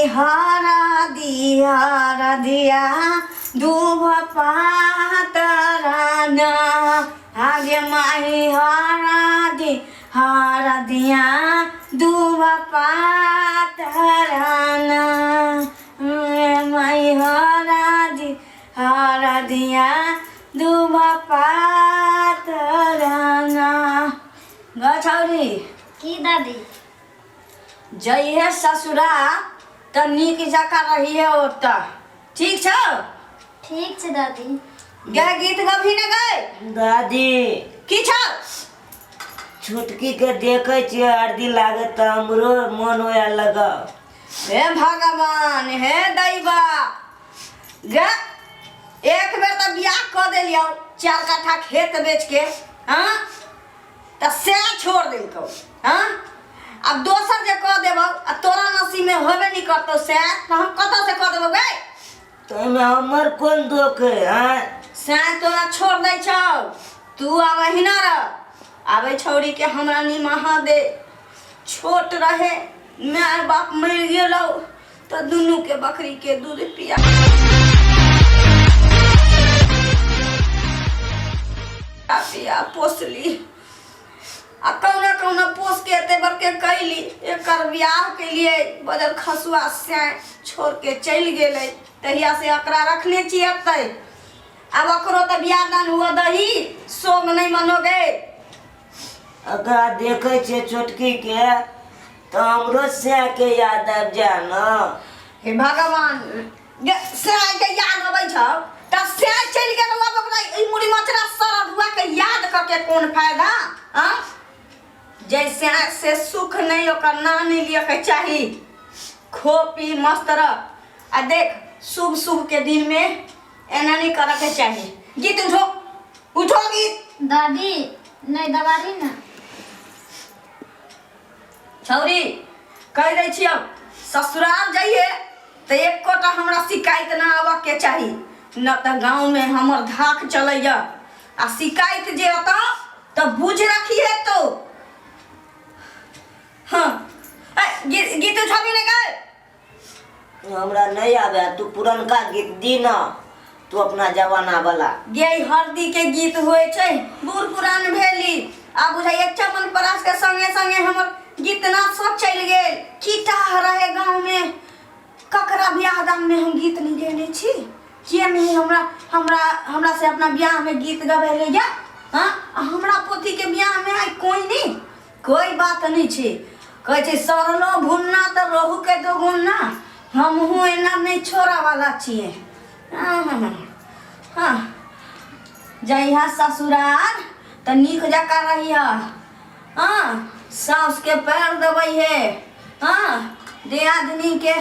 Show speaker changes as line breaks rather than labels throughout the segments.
हरा दिया रधिया दूभ पातराना आगे माई हरा दी हरा दिया दूभ पातराना माई हरा दी हरा दिया दूभ पातराना। गछौरी।
की दादी?
जइहे ससुरा तऽ नीक जकाँ रहिहे ओतऽ, ठीक छौ?
ठीक छै दादी।
गे गीत गबही ने गै?
दादी।
की छौ?
छोटकी के देखै छियै हरदी लागत तऽ हमरो मन होया लगल।
हे भगवान, हे दैवा गे, एक बेर तऽ बियाह कऽ देलियौ 4 कट्ठा खेत बेच के, हाँ तऽ सएह छोड़ देलकौ। हाँ आब दोसर जे कऽ देबौ आ तोरा नसीबमे होबे नहि करतौ सएह, तऽ हम कतऽसँ कऽ देबौ गै?
तऽ एहिमे हमर कोन दोख है? आँय,
सएह तोरा छोड़ दै छौ, तू आब अहिना रह। आबै छौड़ीके हमरा निमाहा दे, छोट रहे, माय बाप मरि गेलौ तऽ दुनूके बकरीके दूध पिया पिया पोसली आ कहुना कहुना पोस के एते बड़के कैली, एकर बियाह केलिए, बदल खसुआ से छोड़ के चलि गेलै। तहिया से एकरा रखने छी एतै। आब ओकरो तऽ बियाह दान हुअ दही, सोग नहि मनोगे।
एकरा देखै छियै छोटकी के तऽ हमरो सएह के याद आबि जाय ने।
हे भगवान, सएह के याद अबै छौ तऽ सएह चलि गेल, आब ओकरा ई मुड़ी मचरा सरधुआ के याद कऽ के कोन फायदा? आँ, जैसे से सुख नहीं ओकर नाम नहीं लिअ के चाही। खो पी मस्त रह आ देख शुभ शुभ के दिन में एना नहीं करऽ के चाही। गीत उठो, उठो गीत।
दादी नहीं दबारी ना।
छौरी कहि दै छियौ, ससुराल जइए तऽ एकोटा हमरा शिकायत ना आबऽ के चाही, न तऽ गाँवमे हमर धाक चलैया आ शिकायत जे अतौ तऽ बुझ रखिहे तो। हाँ ए, गीत उठाबी ने गए।
हमरा नहीं आवे, तू पुरनका गीत दी ना, तू अपना जमाना वाला।
गे हरदी के गीत होइ छै, बूढ़ पुरान भेली आ बुझाइए चमन परास के संगे संगे हमर गीत नाच सब चलि गेल। कीटा रहे गाँव में, ककरा बियाह दान में हम गीत नहीं गेने छी, के नहीं हमरा हमरा हमरा से अपना बियाह में गीत गबेले या। हाँ आ हमरा पोती के बियाह में आइ कोई नहीं, कोई बात नहीं छै। कहै छै सरलो भुन्ना तऽ रोहु के दोगुना, हमहूँ एना नहीं छोड़ा वाला छियै। हाँ जइहा ससुराल तऽ नीक जकाँ रहिह, हाँ साउस के पैर दबै हे, हाँ दियादनी के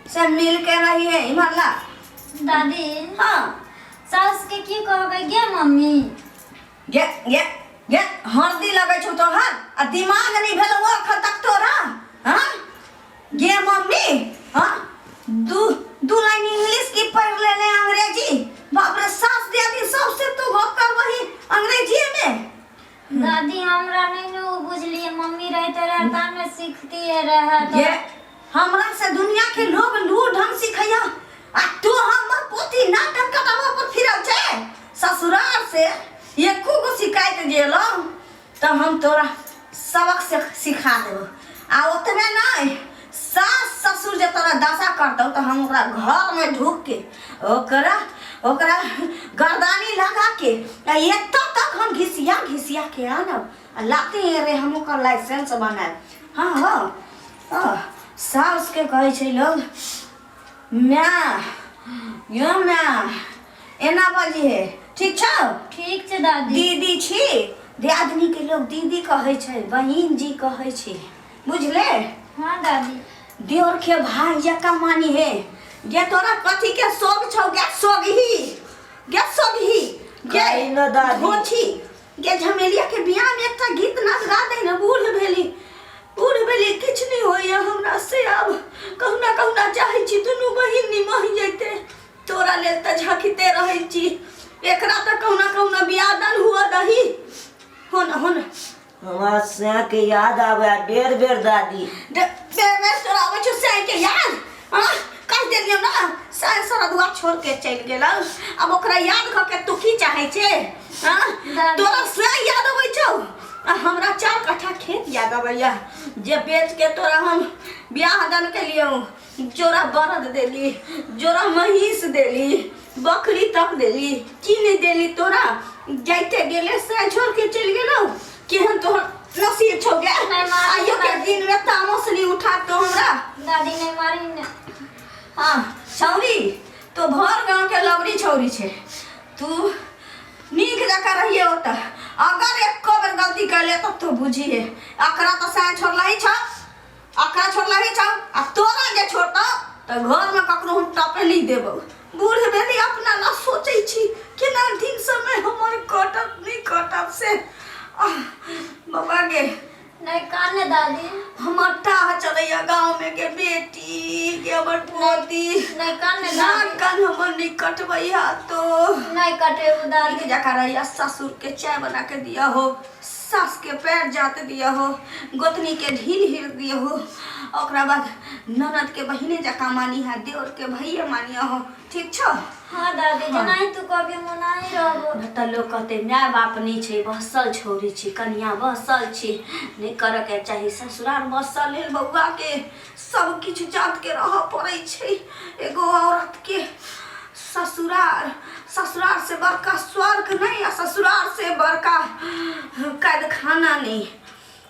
से मिल के रही है। इम्हर ला।
दादी।
हाँ।
सास के की कहबै गे मम्मी?
गे गे गे हरदी लगै छौ तोहर आ दिमाग नहीं भेलौ अखन तक तोरा। हाँ गे मम्मी, हाँ दू दू लाइन इंग्लिश की पढ़ लेले अंग्रेजी, बाप रे सास दियादनी सबसे तू गप करबही अंग्रेजी में।
दादी हमरा नहीं ने उ बुझलिए, मम्मी रहते रहे तब ने सीखती रहे तो।
ये हमरा से दुनिया के लोग लू ढंग सिखैया आ तू हमर पोती नाटक कटावा पर फिरल छै। ससुराल से एको गो शिकायत जेलो तऽ हम तोरा सबक से सिखा देबो। आ ओतबे नहीं, सास ससुर जे तोरा दशा करतौ तऽ हम ओकरा घर में ढुक के ओकरा ओकरा गर्दानी लगा के आ एतऽ तक हम घिसिया घिसिया के आनब आ लाते रे हम ओकर लाइसेंस बनायब। हाँ हाँ हाँ, साउस के कहै छै लोग माय, यो माय एना बजिहे, ठीक छौ?
ठीक छै दादी।
दीदी छी, दियादनी के लोग दीदी कहै छै, बहिन जी कहै छै, बुझले?
हाँ दादी।
देवर के भाई जकाँ मानी हे। गे तोरा कथी के सोग छौ गे? सोगही गे, सोगही गे।
कही न दादी।
धोछी गे, झमेलिया के बियाह में एकटा गीत नाच गा दे ने। बूढ़ भेली, बूढ़ भेली, किछु नहीं होइया हमरा से। आब कहुना कहुना चाहै छी दुनू बहिन निमहि जैते। तोरा लेल तऽ झाँकिते रहै छी, एकरा तऽ कहुना कहुना बियाह दान हुआ दही। हो न, हो न।
हमरा सैं के याद आवे बेर बेर दादी।
बेर बेर तोरा आबै छौ सैं के याद? हाँ छोड़ के चलि गेलौ। आब ओकरा याद कऽ के तू की चाहै छे? हाँ?
दादी।
तोरा से याद अबै छौ आ हमरा 4 कट्ठा खेत याद अबैया जे बेच के तोरा हम बियाह दान केलियौ। जोड़ा बरद देली, जोड़ा महींस देली, बकरी तक देली, की नहीं देली तोरा? जाइते गेले से छोड़ के चलि गेलौ। केहन तोहर नसीब छौ गे?
नहीं मारी।
आइयो के दिन में तामस नहीं उठा तो हमरा।
दादी नहीं मारी ने।
हाँ छौरी तो भर गांव के लवरी छौरी छे, तू नीक जकाँ रहिए ओतऽ। अगर एको बेर गलती कर ले तब तो बुझिए अकरा तो साँझ छोड़लही छौ, अकरा छोड़लही छौ आ तोरा जे छोड़तौ तऽ घरमे ककरो हम टपे नहीं देबौ। बूढ़ भेली अपना ला सोचै छी केना दिन समय हमर कटत नहीं कटत से। आह, बौआ गे।
नहीं काने दादी।
हमर टाह चलैया गाँव में के बेटी के हमर पोती।
नहीं काने
ना
दादी।
कान हमर नहीं कटबैया तो।
नहीं कटेबू दादी।
नीक जकाँ रहिया, ससुर के चाय बना के दिया हो, सास के पैर जात दिया हो, गोतनी के ढील हिर दिया हो, ओकरा बाद ननद के बहिने जकाँ मानी है, देवर के भैया मानिया हो। ठीक छौ?
हाँ दादी, जेना ही तू कभी मना ही रहबो।
न तऽ लोक कहतै माय बाप नहि छै, बसल छौरी छी, कनिया बसल छी, नहि करऽके चाही। ससुराल बसल लेल बौआ के सब किछु जात के रहऽ पड़ै छै। एगो औरत के ससुराल, ससुराल से बड़का स्वर्ग नहीं आ ससुराल से बड़का कैदखाना नहीं।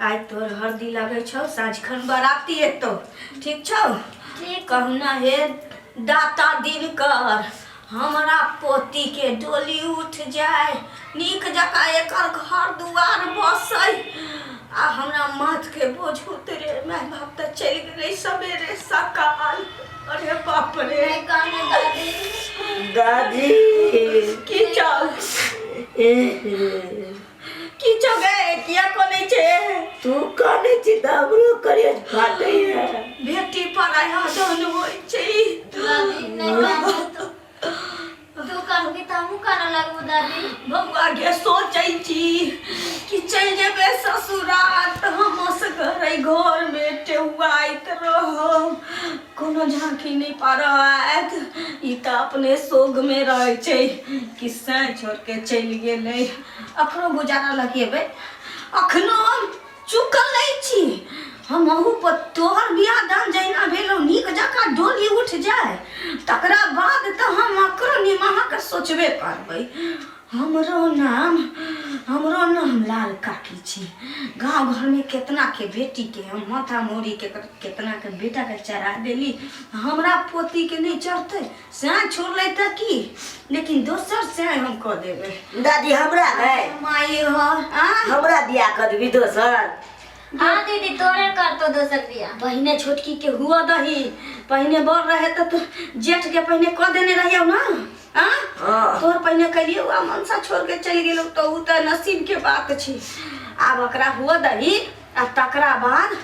आइ तोहर हरदी लगै छौ, साँझखन बराती एतौ। ठीक छौ?
ठीक।
कहना हे दाता दिनकर हमरा पोती के डोली उठ जाय, नीक जकाँ एकर घर दुआर बसै आ हमरा माथ के बोझ उतरे। माय बाप तऽ चलि गेलै सवेरे सकाल। अरे बाप रे।
नहीं काने दादी।
दादी।
की चल की छौ गे, किया कनै छे?
तू कनै छी तऽ हमरो करेज फाटैया।
बेटी पराया धन होइ छै।
दादी नहीं काने तू। तू कानबी तऽ हमहूँ कानऽ लगबू दादी।
बौआ गे सोचै छी कि चलि जेबै ससुराल तऽ हम असगरे घरमे टेहुआइत रहब, कोनो झाँकी नहि पारत। ई तऽ अपने सोगमे रहै छै कि सैं छोड़ि के चलि गेलै। अखनो गुजारा लगेबै, अखनो हम चुकल नहि छी। हम अहू पर तोहर बियाह दान जहिना भेलौ नीक जकाँ डोली उठ जाय तकरा बाद तऽ हम अकरो निमाहके सोचबे करबै। हमरो नाम, हमरो नाम लाल काकी छी। गाँव घरमे केतना के बेटी के हम माथा मोड़ी के केतना के बेटा के चढ़ा देली, हमरा पोती के नहीं चढ़तै? सैं छोड़लै तऽ की, लेकिन दोसर सैं हम कऽ देबै।
दादी हमरा है
माई हो आ?
हमरा बियाह कऽ देबी दोसर?
हाँ दीदी तोरे करतो दोसर बियाह।
पहिने छोटकी के हुआ दही, पहिने बड़ रहे तऽ तू जेठ के पहिने कऽ देने रहियौ ना? आ?
हाँ।
तोहर पहिने कलियौ आ मनसा छोड़ के चलि गेलौ तऽ उ तऽ नसीब के बात छी। आब ओकरा हुआ दही आ तकरा बाद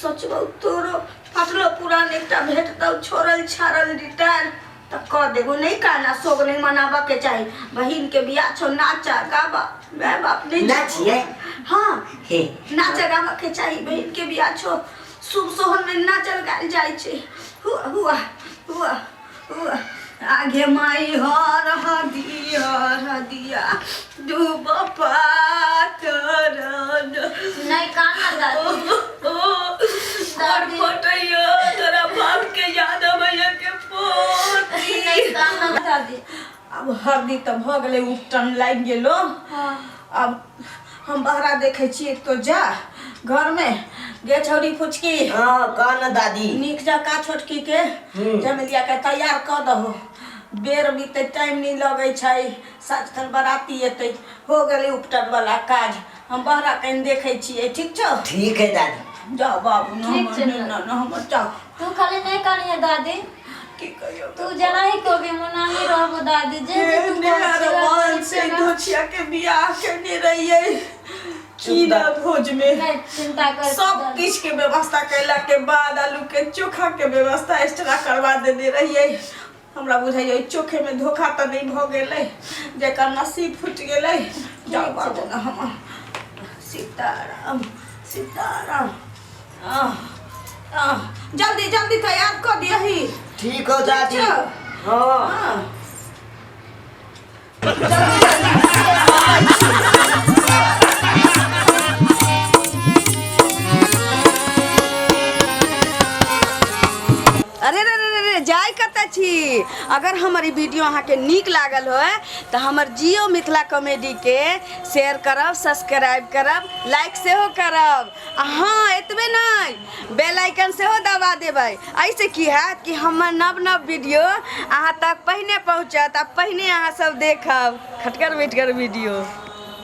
सोचबौ तोरो फटलो पुरान एकटा भेटतौ छोड़ल छाड़ल रिटायर तऽ कऽ देबो। नहीं कहना शोक नहीं मनाबऽ के चाही, बहिन के बियाह छौ, नाचा गाबा, माय बाप नहीं
नाचिए?
हाँ
हे।
नाचा गाबऽ के चाही, बहिन के बियाह छौ, शुभ सोहन में नाचल गायल जाइ छै। हुआ हुआ हुआ हुआ आगे माई हर दिया दिया डूब पातर।
नहीं काना दादी।
और फटैया तोरा बाप के याद अबैया के पोती।
नहीं काना दादी।
अब हरदी तऽ भऽ गेलै, उपटन लागि गेलो।
हाँ।
अब हम बहरा देखै छियै, तो जा घरमे गे छौरी फुचकी।
हाँ कह न दादी।
नीक जकाँ छोटकी के जमेलिया के तैयार कऽ दहो, बेर बीते टाइम नहि लगै छै, साँझखन बराती एतै। हो गेलै उपटन वाला काज, हम बहरा कनि देखै छियै। ठीक छौ?
ठीक है दादी।
जाओ बाबू न।
ठीक
हमर
छै।
न न हमर जाओ।
तू खाली नहीं कानिए दादी।
की कहियो,
तू जना ही कभी मना ही रहबो दादी, जे जे तू कहै छियै,
मन से धोछिया के बियाह केने रहियै की ना भोज में
नहीं चिंता कर।
सब किछ के व्यवस्था कैला के बाद आलू के चोखा के व्यवस्था एक्स्ट्रा करवा देने रहियै। हमरा बुझाइए ओहि चोखे में धोखा तऽ नहि भऽ गेलै जेकर नसीब फूटि गेलै। जाउ बाबू न हमर। सीताराम सीताराम। आह, आह, जल्दी जल्दी तैयार कऽ दियही।
ठीक हो दादी।
ठीक छौ?
हाँ।
हाँ। अरे रे रे रे रे जाय कतऽ छी? अगर हमर ई वीडियो अहाँके नीक लागल होय तऽ हमर जियो मिथिला कॉमेडीके शेयर करब, सब्सक्राइब करब, लाइक सेहो करब आ हँ एतबे नहि, बेल आइकन सेहो दबा देबै। एहिसँ की हैत कि हमर नव नव वीडियो अहाँ तक पहिने पहुँचत आ पहिने अहाँ सब देखब खटगर मिठगर वीडियो।